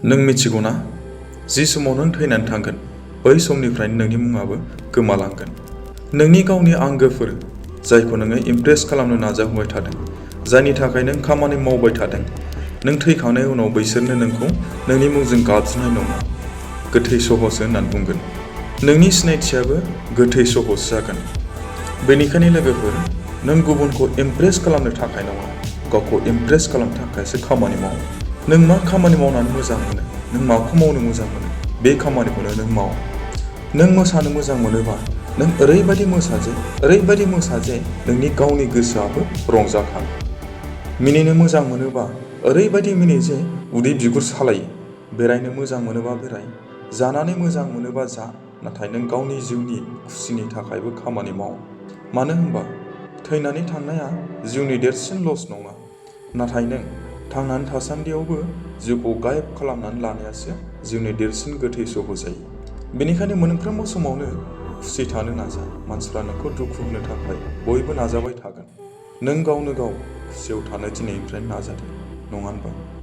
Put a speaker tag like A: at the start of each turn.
A: नों मिथिगौना, जि समाव नों थैनानै थांगोन बै समनिफ्रायनो नोंनि मुङाबो गोमालांगोन। नोंनि गावनि आंगोफोर जायखौ नोङो इमप्रेस खालामनो नाजाबाय थादों, जायनि थाखाय नों खामानि मावबाय थादों, नों थैखांनायनि उनाव बैसोरनो नोंखौ नोंनि मुंजों गाबज्रिनाय नङा, गोथै सह'सो होननानै बुंगोन। नोंनि सिनायथियाबो गोथै सह'सो जागोन। बेनिखायनो लोगोफोर, नों गुबुनखौ इमप्रेस खालामनो थाखाय नङा, गावखौ इमप्रेस खालामनो थाखायसो खामानि माव। नों मा खामानि मावनानै मोजां मोनो, नों माखौ मावनो मोजां मोनो, बे खामानिखौनो नों माव। नों मोसानो मोजां मोनोबा नों ओरैबायदि मोसा जे नोंनि गावनि गोसोआबो रंजाखाङो। मिनिनो मोजां मोनोबा ओरैबायदि मिनि जे उदै बिगुर सालायो। बेरायनो मोजां मोनोबा बेराय, जानानै मोजां मोनोबा जा, नाथाय नों गावनि जिउनि खुसिनि थाखायबो खामानि माव। मानो होनबा थैनानै थांनाया जिउनि देरसिन लस नङा, नाथाय नों थांनानै थासान्दियावबो जिउखौ गायब खालामनानै लानायासो जिउनि देरसिन गोथै सह' जायो। बेनिखायनो मोनफ्रोमबो समावनो खुसि थानो नाजा। मानसिफ्रा नोंखौ दुखु होनो थाखाय बयबो नाजाबाय थागोन। नों गावनो गाव खुसियाव थानो दिनैनिफ्रायनो नाजादो, नङा होनबा?